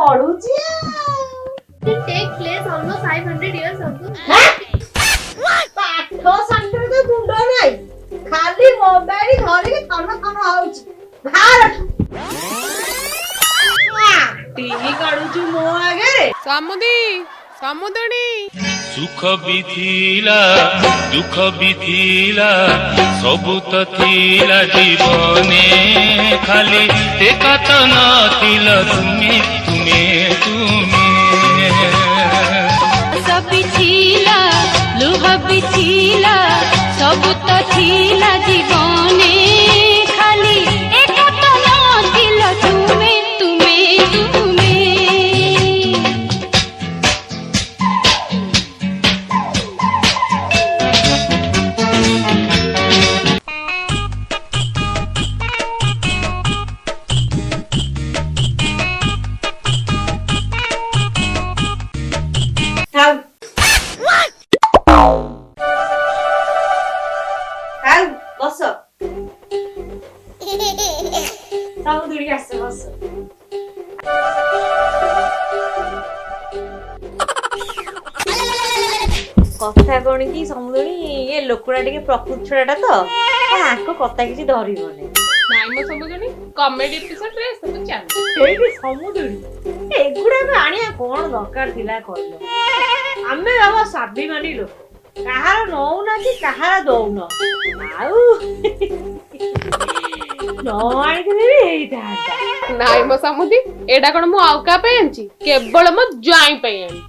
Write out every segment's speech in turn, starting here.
ପଢୁଛି। It take place almost 500 years ago. ପାଠ ସାଠରେ ତ ମୁଣ୍ଡ ନାହିଁ, ଖାଲି ମୋବାଇଲ ଧରିକି ଥନ ଥନ ହଉଛି। ବାହାର ଟିଭି କାଢୁଛୁ ମୋ ଆଗରେ। ସମୁଦି, ସମୁଦୁଣୀ। ସୁଖ ବି ଥିଲା, ଦୁଃଖ ବି ଥିଲା, ସବୁ ତ ଥିଲା ଜୀବନେ, ଖାଲି ଏକା ତ ନଥିଲ ତୁମେ, ତୁମେ, ତୁମେ। ସବୁ ଥିଲା, ଲୁହ ବି ଥିଲା, ସବୁ ତ ଥିଲା ଜୀବନେ, ଖାଲି ଏକା ତ ନଥିଲ ତୁମେ, ତୁମେ, ତୁମେ। ଥାଉ ଥାଉ, ବସ। ସମୁଦୁଣୀ, ଆସ, ବସ। କଥା କଣ କି ସମୁଦୁଣୀ, ଏ ଲୋକଟା ଟିକେ ପ୍ରକୃତି ଛଡାଟା ତ, ଆଙ୍କ କଥା କିଛି ଧରିବନି। ନାଇଁ ମୋ ସମୁଦୁଣୀ, କମେଡି ଏପିସୋଡ ରେ ସବୁ ଚାଲେ। ସେଇଠି ସମୁଦୁଣୀ, ଏଗୁଡାକ ଆଣିବା କଣ ଦରକାର ଥିଲା କହିଲ? ଆମେ ବାବା ସ୍ୱାଭିମାନୀ ଲୋକ, କାହାର ନଉନା କି କାହାର ଦଉନ, ଆଉ ନ ଆଣିଥିଲେ ବି ହେଇଥାନ୍ତା। ନାଇଁ ମୋ ସମୁଦି, ଏଇଟା କଣ ମୁଁ ଆଉ କାହା ପାଇଁ ଆଣିଛି? କେବଳ ମୋ ଜ୍ୱାଇଁ ପାଇଁ ଆଣିଛି।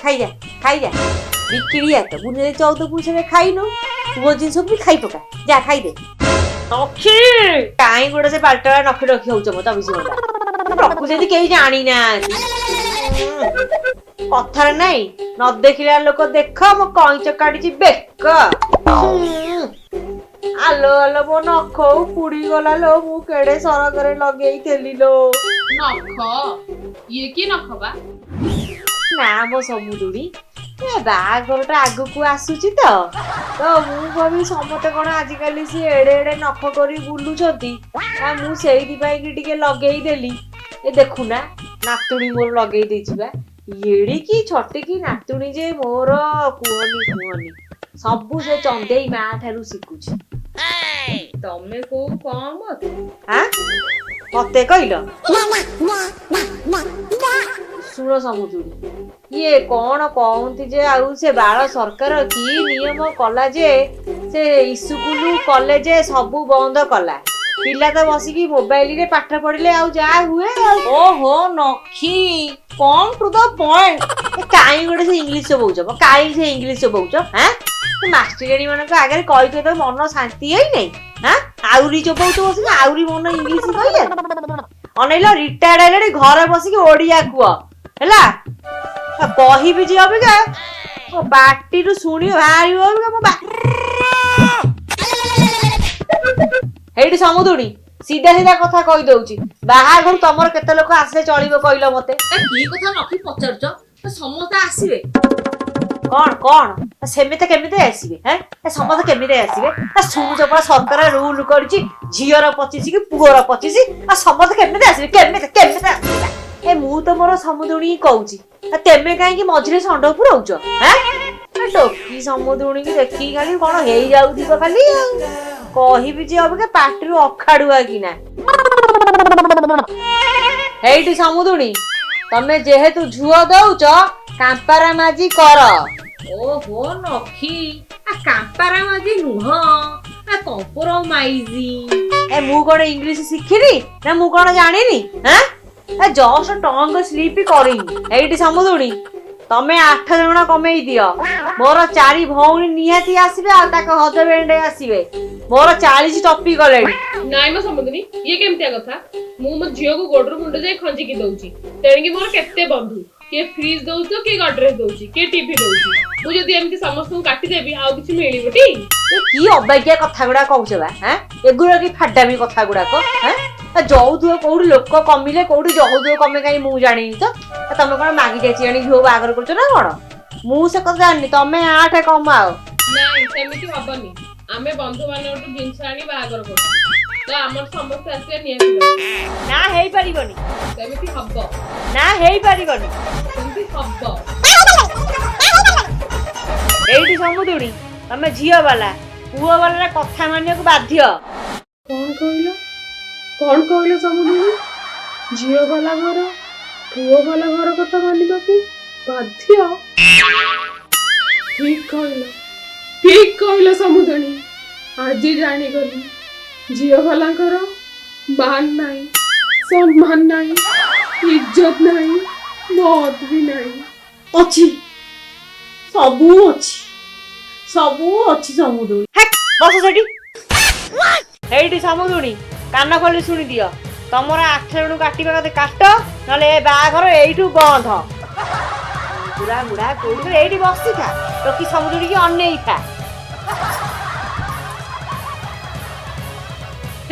ଖାଇଯା, ଖାଇଯା। ବିକିଳିଆ ତ ବୁନିରେ 14 ପୁରୁଷରେ ଖାଇନୁ, ପୁଅ ଜିନିଷ ବି ଖାଇ ପକା। ଯା, ଖାଇଦେ। ନଖି କାଇଁ ଗୋଟେ ସେ ବାଲଟା ନଖି ରଖି ହଉଛ ମୋ 24 ଘଣ୍ଟା ରଖୁଛନ୍ତି, କେହି ଜାଣିନାହାନ୍ତି। କଥାରେ ନାଇଁ, ନ ଦେଖିଲା ଲୋକ ଦେଖ ମୋ କଇଁଚ କାଢିଛି ବେକ। ଆଲୋ ଆଲୋ, ମୋ ନଖ ଉପୁଡି ଗଲା ଲୋ। ମୁଁ କେଡେ ସରଗରେ ଲଗେଇଥିଲି ଲୋ। ନଖ? ଇଏ କି ନଖ ବା? ନା ମୋ ସମୁଦୁଣୀ, ଏ ବାହାଘରଟା ଆଗକୁ ଆସୁଛି ତ, ମୁଁ ଭାବି ସମସ୍ତେ କଣ ଆଜିକାଲି ସେ ଏଡେ ଏଡେ ନଖ କରି ବୁଲୁଛନ୍ତି, ଆଉ ମୁଁ ସେଇଥିପାଇଁ କି ଟିକେ ଲଗେଇଦେଲି। ଏ ଦେଖୁନା, ନାତୁଣୀ ମୋର ଲଗେଇ ଦେଇଛି ବା। ଏଡ଼ିକି ଛଟିକି ନାତୁଣୀ ଯେ ମୋର, କୁହନି କୁହନି, ସବୁ ସେ ଚନ୍ଦେଇ ମା ଠାରୁ ଶିଖୁଛି। ତମେ କୋଉ କମ? ଆଁ, ମତେ କହିଲ? ଶୁଣ ସମୁଦୁଣୀ, ଇଏ କଣ କହନ୍ତି ଯେ ଆଉ ସେ ବାଳ ସରକାର କି ନିୟମ କଲା ଯେ ସେ ଇସ୍କୁଲ କଲେଜ ସବୁ ବନ୍ଦ କଲା। ପିଲା ତ ବସିକି ମୋବାଇଲରେ ପାଠ ପଢିଲେ, ଆଉ ଯାହା ହୁଏ ଆଉ। ଓହୋ ନଖି, କମ୍ ଟୁ the point. କାହିଁ ଗୋଟେ ସେ ଇଂଲିଶ ଚୋବଉଛ? କାହିଁ ସେ ଇଂଲିଶ ଚୋବଉଛ? ଆଁ, ମାଷ୍ଟରାଣୀ ମାନଙ୍କ ଆଗରେ କହି କହି ତ ମନ ଶାନ୍ତି ହେଇନାହିଁ। ଆଁ, ଆହୁରି ଚୋବଉଛ ବସିକି, ଆହୁରି ମନ ଇଂଲିଶ କହିଲେ। ଅନେଇଲ, ରିଟାୟାର୍ଡ ହେଲେଣି, ଘରେ ବସିକି ଓଡିଆ କୁହ ହେଲା। କହିବି ଯେ ଅବିକା ମୋ ପାଟିରୁ ଶୁଣି ବାହାରିବ ଅବିକା ମୋ। ହେଇଠି ସମୁଦୁଣୀ, ସିଧା ସିଧା କଥା କହିଦଉଛି, ବାହାଘର ତମର କେତେ ଲୋକ ଆସିଲେ ଚଳିବ କହିଲ ମତେ? କି କଥା ନଖି ପଚାରୁଛ? ସମସ୍ତେ ଆସିବେ। କଣ କଣ, ସେମିତି କେମିତି ଆସିବେ? ହେଁ, ସମସ୍ତେ କେମିତି ଆସିବେ? ଶୁଣୁଛ ପରା, ସରକାର ରୁଲ କରିଛି ଝିଅର 25 କି ପୁଅର 25, ଆଉ ସମସ୍ତେ କେମିତି ଆସିବେ? କେମିତି କେମିତି ଆସିବେ? ଏ ମୁଁ ତ ମୋର ସମୁଦୁଣୀ କହୁଛି, ତେମେ କାହିଁକି ମଝିରେ ଷଣ୍ଢ ପୁରଉଛ? ହେଁ, ଟୋକି ସମୁଦୁଣୀକି ଦେଖିକି ଖାଲି କଣ ହେଇଯାଉଥିବ ଖାଲି। ଆଉ କହିବି ଯେ ଅବିକା ପାଟିରୁ ଅଖାଡୁଆ କିନା। ହେଇଠି ସମୁଦୁଣୀ, ତମେ ଯେହେତୁ ଝୁଅ ଦଉଛ, କାମ୍ପାରା ମାଜି କର। ଓହୋ ନଖି, କାମ୍ପାରା ମାଜି ନୁହଁ, କମ୍ପ୍ରମାଇଜି। ଏ ମୁଁ କଣ ଇଂଲିଶ ଶିଖିନି ନା ମୁଁ କଣ ଜାଣିନି? ଆଁ, ଜଷ୍ଟ ଟଙ୍ଗ ସ୍ଲିପ୍ କରିନି। ଏଇଠି ସମୁଦୁଣୀ, ତମେ 8 ଜଣ କମେଇ ଦିଅ। ମୋର 4 ଭଉଣୀ ନିହାତି ଆସିବେ, ଆଉ ତାଙ୍କ ହଜବେଣ୍ଡ ଆସିବେ। ମୋର 40 ଟପି ଗଲେଣି। ନାଇଁ ମୋ ସମୁଦୁଣୀ, ଇଏ କେମିତିଆ କଥା? ମୁଁ ମୋ ଝିଅକୁ ଗୋଡରୁ ମୁଣ୍ଡ ଯାଇ ଖଞ୍ଜିକି ଦଉଛି। ତେଣିକି ମୋର କେତେ ବନ୍ଧୁ, କିଏ ଫ୍ରିଜ ଦଉଛି ତ କିଏ ଗଡରେଜ ଦଉଛି, କିଏ ଟିଭି ଦଉଛି। ମୁଁ ଯଦି ଏମିତି ସମସ୍ତଙ୍କୁ କାଟିଦେବି, ଆଉ କିଛି ମିଳିବଟି? କି ଅବାଗିଆ କଥା ଗୁଡା କହୁଛ ବା? ଆଁ, ଏଗୁଡା କି ଫାଡାମି କଥା ଗୁଡାକ? ଆଁ, ଯୌତୁକ କୋଉଠି ଲୋକ କମିଲେ, କୋଉଠି ଯୌତୁକ କମେ କାହିଁ ମୁଁ ଜାଣିନି ତ। ତମେ କଣ ମାଗି ଯାଚି ଆଣି ଝିଅ ବାହାଘର କରୁଛ ନା କଣ? ମୁଁ ସେ କଥା ଜାଣିନି, ତମେ 8 କମାଅ। ନାଇଁ, ସେମିତି ହବନି। ଆମେ ବନ୍ଧୁ ମାନଙ୍କଠୁ ଜିନିଷ ଆଣି ବାହାଘର କରୁଛୁ। ତ ଆମର ସମସ୍ତେ ଆସିବା ନିହାତି ଦରକାର। ନା, ହେଇପାରିବନି। ସେମିତି ହବ। ନା, ହେଇପାରିବନି। ସେମିତି ହବ। ଏଇଠି ସମୁଦୁଣୀ, ତମେ ଝିଅ ବାଲା, ପୁଅ ବାଲାର କଥା ମାନିବାକୁ ବାଧ୍ୟ। କଣ କହିଲ? କଣ କହିଲ ସମୁଦୁଣୀ? ଝିଅ ବାଲା ଘର ପୁଅ ବାଲା ଘର କଥା ମାନିବାକୁ ବାଧ୍ୟ? ଠିକ କହିଲ, ଠିକ କହିଲ ସମୁଦୁଣୀ। ଆଜି ଜାଣିଗଲି, ଝିଅ ବାଲାଙ୍କର ମାନ ନାହିଁ, ସମ୍ମାନ ନାହିଁ, ଇଜ୍ଜତ ନାହିଁ, ମତ ବି ନାହିଁ। ଅଛି, ସବୁ ଅଛି, ସବୁ ଅଛି ସମୁଦୁଣୀ। ହେକ୍, ବସ ସେଠି। ଏଇଠି ସମୁଦୁଣୀ, କାନ ଖୋଲି ଶୁଣିଦିଅ। ତମର 8 ଜଣକୁ କାଟିବା କଥା କାଟ, ନହେଲେ ଏ ବାହାଘର ଏଇଠୁ ବନ୍ଦ। ବୁଢା ବୁଢା କୋଉଠି ଏଇଠି ବସିଥା, ଟୋକି ସମୁଦୁଣୀକି ଅନେଇଥା।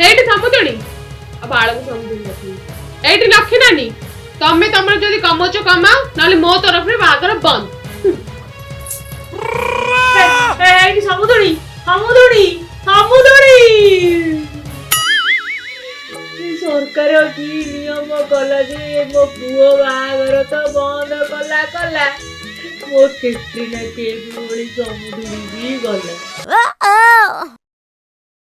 ଏଇଠି ସମୁଦୁଣୀ, ଆଉ ବାଳକୁ ସମୁଦୁଣୀ ରଖିବି। ଏଇଠି ଲକ୍ଷୀ ନାନୀ, ତମେ ତମର ଯଦି କମଉଛ କମାଅ, ନହେଲେ ମୋ ତରଫରୁ ବାହାଘର ବନ୍ଦ। ଏଇଠି ସମୁଦୁଣୀ, ସମୁଦୁଣୀ, ସମୁଦୁଣୀ! ଏ ସରକାର କି ନିୟମ କଲା ଯେ ମୋ ପୁଅ ବାହାଘର ତ ବନ୍ଦ କଲା କଲା, ମୋ କେଟ୍ରିନା କେଫ୍ ଭଳି ସମୁଦୁଣୀ ବି ଗଲା।